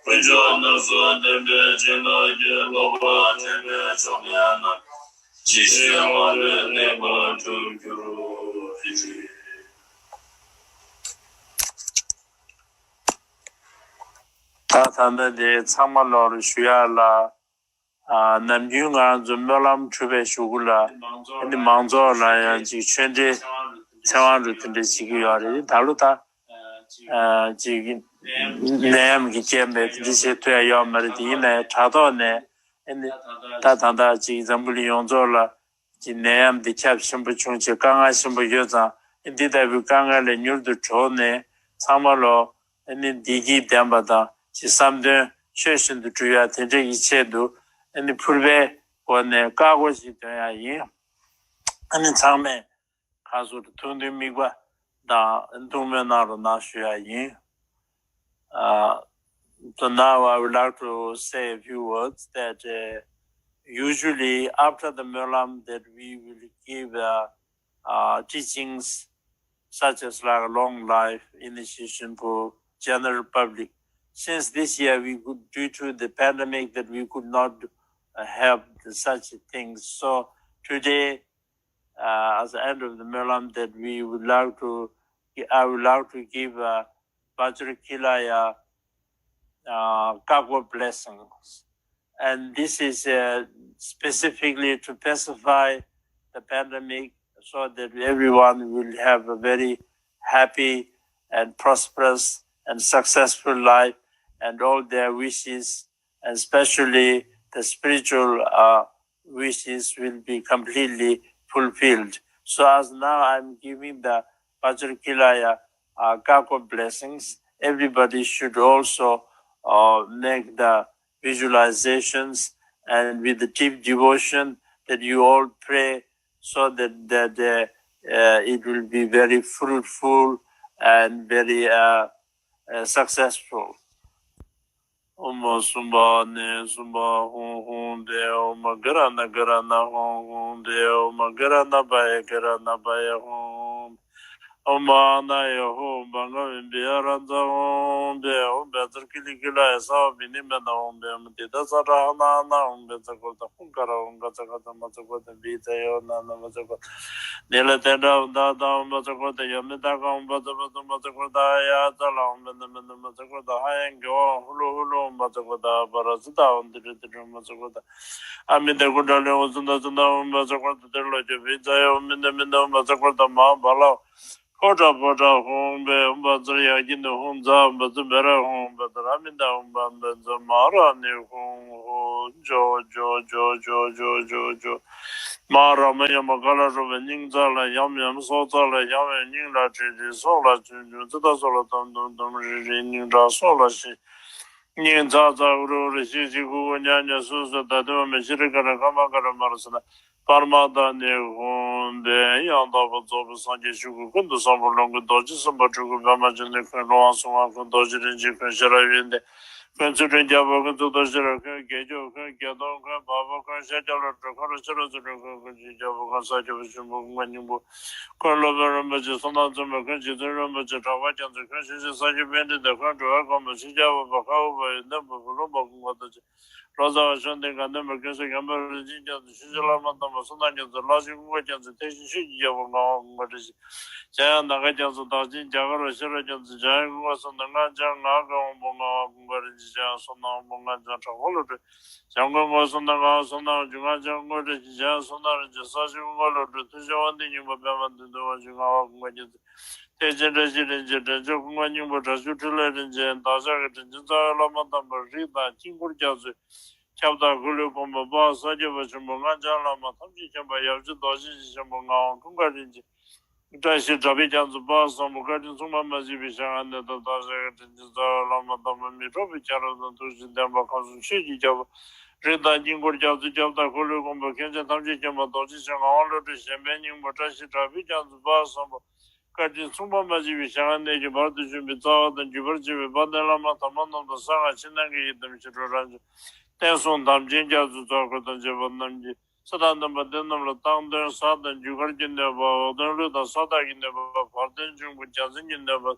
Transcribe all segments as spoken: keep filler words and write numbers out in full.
དཀོན་མཆོག་རྣམས་སུ་བསྟན་པའི་བྱིན་རླབས་ཀྱིས། ལོག་པར་འདྲེན་པའི་ཕྱོགས་ངན་རྣམས། ཇི་བཞིན་དབང་བའི་གནས་པར་གྲུབ་གྱུར་ཅིག། ད་ད་ལྟ་དེ་ཚང་མ་ལོར་ཞུ་ཡག་ལ། ཨ། ནམ་རྒྱུན་ང་རང་ཚོ་སྨོན་ལམ་གྲུབ་པའི་གཞུག་གུ་ལ་ཨ་ནི་མང་ཚོགས་ལ་ཡང་ཅིག་ཆོས་འབྲེལ་ཚེ་དབང་རུ་དེ་འདྲ་བྱེད་ཀྱི་ཡོད་རེད། ད་ལོ་ད་ཨ་ཅིག་ནད་ཡམས་ཀྱི་རྐྱེན་པས་དེ་འདྲ་བྱེད་ཐུབ་ཡ་ཡོད་མ་རེད། དེ་ཡིན་ནའི་དྲ་ཐོག་ནས་ཨ་ནི་ད་ད་ལྟ་ཅིག་འཛམ་བུ་གླིང་ཡོངས་རྫོགས་ལ་ཅིག་ནད་ཡམས་འདི་ཁྱབ་ཆེན་པོ་བྱུང་བྱས་དཀའ་ངལ་ཆེན་པོ་ཡོད་ཙང་ཨ་འདི་ལྟ་བུའི་དཀའ་ངལ་ལས་མྱུར་དུ་གྲོལ་ནས་ཚང་མ་ལོ། ཨ་ནི་བདེ་སྐྱིད་ལྡན་པ་དང་ཅིག་བསམ་དོན་ཆོས་བཞིན་དུ་འགྲུབ་ཡ་དེ་འདྲ་གི་ཆེད་དུ་ཨ་ནི་ཕུར་པའི་སྒོ་ནས་བཀའ་བསྒོ་ཞིག་འདོན་ཡ་ཡིན། ཨ་ནི་ཚང་མས་ཁ་སོར་ཐུགས་མཐུན་དམིགས་པ་དང་ཐུགས་སྨོན་གནང་རོགས་གནང་ཞུ་ཡ་ཡིན། Uh, so now I would like to say a few words that uh, usually after the Myolam that we will give uh, uh, teachings such as like long life initiation for general public. Since this year we could, due to the pandemic, that we could not uh, have such things. So today, uh, at the end of the Myolam, that we would like to, I would like to give uh, Vajrakilaya uh, cargo blessings. And this is uh, specifically to pacify the pandemic so that everyone will have a very happy and prosperous and successful life, and all their wishes, and especially the spiritual uh, wishes, will be completely fulfilled. So as now I'm giving the Vajrakilaya uh, cargo blessings, everybody should also uh, make the visualizations and with the deep devotion that you all pray so that, that uh, uh, it will be very fruitful and very uh, uh, successful. ཨོཾ་སུམྦྷ་ནི་སུམྦྷ་ཧཱུྃ་ཧཱུྃ་བེ། ཨོཾ་ག་ར་ཎ་ག་ར་ཎ་ཧཱུྃ་ཧཱུྃ་བེ། ཨོཾ་ག་ར་ཎ་པ་ཡེ་ག་ར་ཎ་པ་ཡེ་ཧཱུྃ། ཨོཾ་ཨ་ན་ཡེ་ཧཱུྃ་བྷ་ག་བེ་བི་ཡ་ར་ཛ་ཧཱུྃ་བེ། ཨོཾ་བཛྲ་ཀི་ལི་ཀི་ལ་ཡེ་ས་བ་བི་ནི་མེ་ད་ཧཱུྃ་བེ། ཨོཾ་ཏི་ད་ཙ་ཏྲ་ཧ་ན་ཨ་ན། ཨོཾ་བཛྲ་ཀུར་ཏ་ཧཱུྃ་ཀ་ར། ཨོཾ་ག་ཙ་ག་ཙ་མ་ཙ་ཀུར་ཏ་བི་ཙ་ཡོ་ན་ན་མ་ཙ་ཀུར་ཏ་ནི་ལ་ཏེ་ཏྲ་ཨོཾ་ད་ད། ཨོཾ་བཛྲ་ཀུར་ཏ་ཡ་མི་ད་ག། ཨོཾ་བཛྲ་བཛྲ་མ་ཙ་ཀུར་ཏ་ཡ་ཙ་ལ། ཨོཾ་མེ་ད་མེ་ད་མ་ཙ་ཀུར་ཏ་ཧ་ཡ་གེ་ཝ། ཧུ་ལུ་ཧུ་ལུ། ཨོཾ་བཛྲ་ཀུར་ཏ་པ་ར་ཛི་ཏ། ཨོཾ་ཏི་ཏྲ་ཏི་ཏྲ་མ་ཙ་ཀུར་ཏ་ཨ་མི་ད་ཀུ་ཏྲ་ལི། ཨོཾ་ཙུན་ད་ཙུན་ད། ཨོཾ་བཛྲ་ཀུར་ཏ་ཏི་ལོ་ཀྱ་བི་ཙ་ཡ། ཨོཾ་མི་ད་མི་ད། ཨོཾ་བཛྲ་ཀུར་ཏ་མ་ཧཱ་བ་ལ། ཕོ་ཏྲ་ཕོ་ཏྲ་ཧཱུྃ་བེ། ཨོཾ་བཛྲ་ཡ་ཀི་ནི་ཧཱུྃ་ཛ། ཨོཾ་བཛྲ་བེ་ར་ཧཱུྃ་བཛྲ་ཨ་མི་ད། ཨོཾ་བཛྲ་མ་ཧཱ་ར་ཎི་ཧཱུྃ་ཧཱུྃ། ཇོ་ཇོ་ཇོ། མ་ཧཱ་ར་མ་ཡ་མ་ཀ་ལ་རུ་པ། སྙིང་རྩ་ལ་ཡམ་ཡམ། སྲོག་རྩ་ལ་ཡམ་ཡམ། སྙིང་ལ་དྲི་དྲི། སྲོག་ལ་ཆུ་ཆུ། ཙི་ཏ་སོ་ལ་དམ་དམ་དམ། རི་རི། སྙིང་ཁྲག་སྲོག་ལ་ཤི། སྙིང་ཚ་ཚ། འུ་རུ་འུ་རུ། ཤི་ཤི། ཁུ་ཁུ། ཉ་ཉ། སུ་སུ། ད་དུ་མ་མེ་ཤི་རི་ཀ་ར་ཀ་མ་ཀ་ར་མ་ར་སི་ན། པར་མ་ད་ནི་ཧཱུྃ་བེ། ཡང་དག་པར་རྫོགས་པའི་སངས་རྒྱས་ཆོས་སྐུ་ཀུན་ཏུ་བཟང་པོ་ལོངས་སྐུ་རྡོ་རྗེ་སེམས་དཔའ་སྤྲུལ་སྐུ་པདྨ་འབྱུང་གནས་ཀུན། ཀླུ་དབང་གསུང་ངག་ཀུན། རྡོ་རྗེ་རིན་ཆེན་ཀུན། ཤེས་རབ་ཡོན་ཏན་ཀུན། ཚུལ་ཁྲིམས་རྒྱལ་པོ་ཀུན། གཙུག་ཏོར་ཤེས་རབ་ཀུན། དགེ་སྦྱོར་ཀུན། བརྒྱད་སྟོང་ཀུན། བ་སྤུ་ཀུན། ཤཱཀྱ་བློ་གྲོས་ཀུན། རོ་ཤ་རོ་ཚུལ་ཁྲིམས་ཀུན། ཀུན་གྱི་རྒྱལ་པོ་ཀུན། ས་སྐྱ་པ་ཆེན་པོ་ཀུན་དགའ་སྙིང་པོ་ཀུན། སློབ་དཔོན་རིན་པོ་ཆེ་བསོད་ནམས་རྩོམ་པ་ཀུན། རྗེ་བཙུན་རིན་པོ་ཆེ་གྲགས་པ་རྒྱ་མཚོ་ཀུན། ཞིང་གཤེགས་སངས་རྒྱས་དཔལ་ལྡན་འདས་ཀུན། འགྲོ་བའི་མགོན་པོ་ཤཱཀྱ་པ་པ། ཁ་དབུ་པ། ཡོན་ཏན་ཕུན་སུམ་ཚོགས་པ་ཀུན། དགའ་ལྡན་ཆོས། ལོ་ཙཱ་བ་གཞུང་ལྡན་དགའ་ལྡན་པ་ཀུན། གསུང་མགོན་པོ་རིན་ཆེན་རྒྱ་མཚོ། ཆོས་རྗེ་བླ་མ་དམ་པ་བསོད་ནམས་རྒྱ་མཚོ། ལྷ་ཆེན་ཀུན་དགའ་རྒྱ་མཚོ། ཐེག་ཆེན་ཆོས་ཀྱི་རྒྱལ་པོ་ངག་དབང་ཀུན་དགའ་རིན་ཆེན། འཇམ་དབྱངས་ནམ་མཁའ་རྒྱ་མཚོ། བདག་ཆེན་རྒྱ་གར་བ། ཤེས་རབ་རྒྱ་མཚོ། འཇམ་དབྱངས་ཀུན་དགའ་གསུམ་ལྡན། སྔགས་འཆང་ངག་གི་དབང་པོ་ངག་དབང་ཀུན་དགའ་རིན་ཆེན། འཇམ་དབྱངས་བསོད་ནམས་དབང་པོ་ངག་འཆང་གྲགས་པ་བློ་གྲོས། འཇམ་མགོན་ཀུན་དགའ་གསུམ་ལྡན་ངག་དབང་བསོད་ནམས། འཇུག་སྔགས་འཆང་ཀུན་དགའ་རིན་ཆེན། འཇམ་དབྱངས་བསོད་ནམས་རིན་ཆེན། ས་སྐྱ་ཀུན་དགའ་བློ་གྲོས། ཐུགས་རྗེ་དབང་ལྡན་སྙིང་པོ། པདྨ་དོན་དུ་དབང་ཕྱུག་ངག་དབང་ཀུན་དགའ་རྒྱ་མཚོ། ཐེག་ཆེན་བཀྲ་ཤིས་རིན་ཆེན། འདྲེན་མཆོག་ཀུན་དགའ་སྙིང་པོ། དྲག་ཤུལ་འཕྲིན་ལས་རིན་ཆེན། བདག་ཅག་གི་དྲིན་ཅན་རྩ་བའི་བླ་མ་དམ་པ་རིགས་དང་དཀྱིལ་འཁོར་རྒྱ་མཚོའི་ཁྱབ་བདག་འཁོར་ལོའི་མགོན་པོ་འཕགས་པ་ས་སྐྱ་པ་ཆེན་པོ་སྔགས་འཆང་བླ་མ་ཐམས་ཅད་མཁྱེན་པ་ཡབ་རྗེ་རྡོ་རྗེ་འཆང་ཆེན་པོ་ངག་དབང་ཀུན་དགའ་རིན་ཆེན། བཀྲ་ཤིས་གྲགས་པའི་རྒྱ་མཚོ་དཔལ་བཟང་པོ། བཀའ་དྲིན་མཚུངས་པ་མ་མཆིས་པའི་ཞལ་སྔ་ནས་དང་། བདག་ཅག་གི་དྲིན་ཅན་རྩ་བའི་བླ་མ་དམ་པ་མི་འཕྲོགས་པའི་ཁྱད་རོག་དང་ཐུགས་རྗེ་ལྡན་པ་ཁམས་གསུམ་ཆོས་ཀྱི་རྒྱལ་པོ། རིགས་དང་དཀྱིལ་འཁོར་རྒྱ་མཚོའི་ཁྱབ་བདག་འཁོར་ལོའི་མགོན་པོ་མཁན་ཆེན་ཐམས་ཅད་མཁྱེན་པ་རྡོ་རྗེ་འཆང་ངག་དབང་བློ་གྲོས་གཞན་ཕན་སྙིང་པོ། བཀྲ་ཤིས་གྲགས་པའི་རྒྱ་མཚོ་དཔལ་བཟང་པོ། བཀའ་དྲིན་མཚུངས་པ་མ་མཆིས་པའི་ཞལ་སྔ་ནས་ཀྱི་བར་དུ་གསུངས་པའི་རྩ་བ་དང་བརྒྱུད་པར་བཅས་པའི་དཔལ་ལྡན་བླ་མ་དམ་པ་རྣམས་དང་གསང་སྔགས་ཕྱི་ནང་གི་ཡི་དམ་ཞི་ཁྲོ་རབ་འབྱམས་བསྟན་སྲུང་དམ་ཅན་རྒྱ་མཚོའི་ཚོགས་འཁོར་དང་བཅས་པ་རྣམས་ཀྱིས། ས་དང་ལྡན་པ་དེ་རྣམས་ལ་བཏང་འདོན་ཟས་དང་རྒྱུ་སྐར་གྱི་གནོད་པ། འོག་འདོན་ཀླུ་དང་ས་བདག་གི་གནོད་པ། བར་འདོན་འབྱུང་པོ་བྱ་འཛིན་གྱི་གནོད་པ།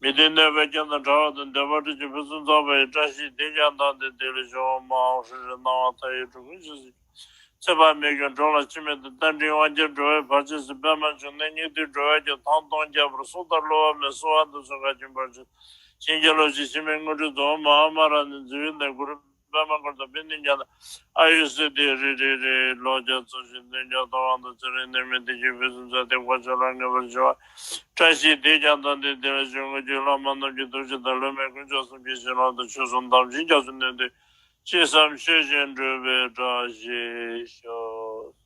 མི་མཐུན་གནོད་པའི་རྐྱེན་དང་བྲལ་བ་དང་འདོད་པ་སྒྲུབ་ཀྱི་ཕུན་སུམ་ཚོགས་པ་ཡི་བཀྲ་ཤིས་བདེ་ཆེན་དང་ལྡན་ཏེ་ལེགས་ཤོག་ཨོཾ་ཨཱཿཧྲཱིཿ་ཧྲཱིཿ་སྣང་བ་མཐའ་ཡས་འགྲོ་ཀུན་ཞི་བྱེད། ཚེ་དཔག་མེད་ཀྱི་འགྲོ་ལ་འཆི་མེད་དུ་རྟ་མགྲིན་དབང་གྱེས་འགྲོ་བའི་བར་ཆད་སེལ། པདྨ་འབྱུང་གནས་སྙིགས་དུས་འགྲོ་བའི་རྒྱུ་ཐམས་སྟོངས་རྒྱས་པར་གསུང་དང་གླུ་བ་མེད་གསོལ་བ་འདེབས་སོ། བཀའ་བྱིན་པར་ཤོག་བྱིན་གྱིས་རློབ་ཅིང་འཆི་མེད་དངོས་གྲུབ་སྩོལ། ཨོཾ་མ་ཧཱ་མ་ར་ཎི་ཛི་ཝི་ནདྷེ་གུ་རུ་པདྨ་འཁོར་དང་པཎྜི་ཏ་ཉ་ན་ཨ་ཡུ་སིདྡྷི་རི་རི་རི་ལོ་བརྒྱ་འཚོ་ཞིང་དོན་ཀྱང་ཐོབ་དབང་དང་ཚེ་རིང་ནད་མེད་བདེ་སྐྱིད་ཕུན་སུམ་ཚོགས་ཏེ་གོ་ཆོད་ལ་ངེས་པར་འབྱུང་བ། བཀྲ་ཤིས་བདེ་ཆེན་དང་ལྡན་ཏེ་ལེགས་ཤོག་དངོས་བརྒྱུད་བླ་མ་རྣམས་ཀྱི་ཐུགས་རྗེ་དང་བླ་མའི་དཀོན་མཆོག་གསུམ་གྱི་བྱིན་རླབས་དང་ཆོས་སྲུང་དམ་ཅན་རྒྱ་མཚོའི་ནུས་ལྡན་ཅི་བསམ་ཆོས་བཞིན་འགྲུབ་པའི་བཀྲ་ཤིས་ཤོག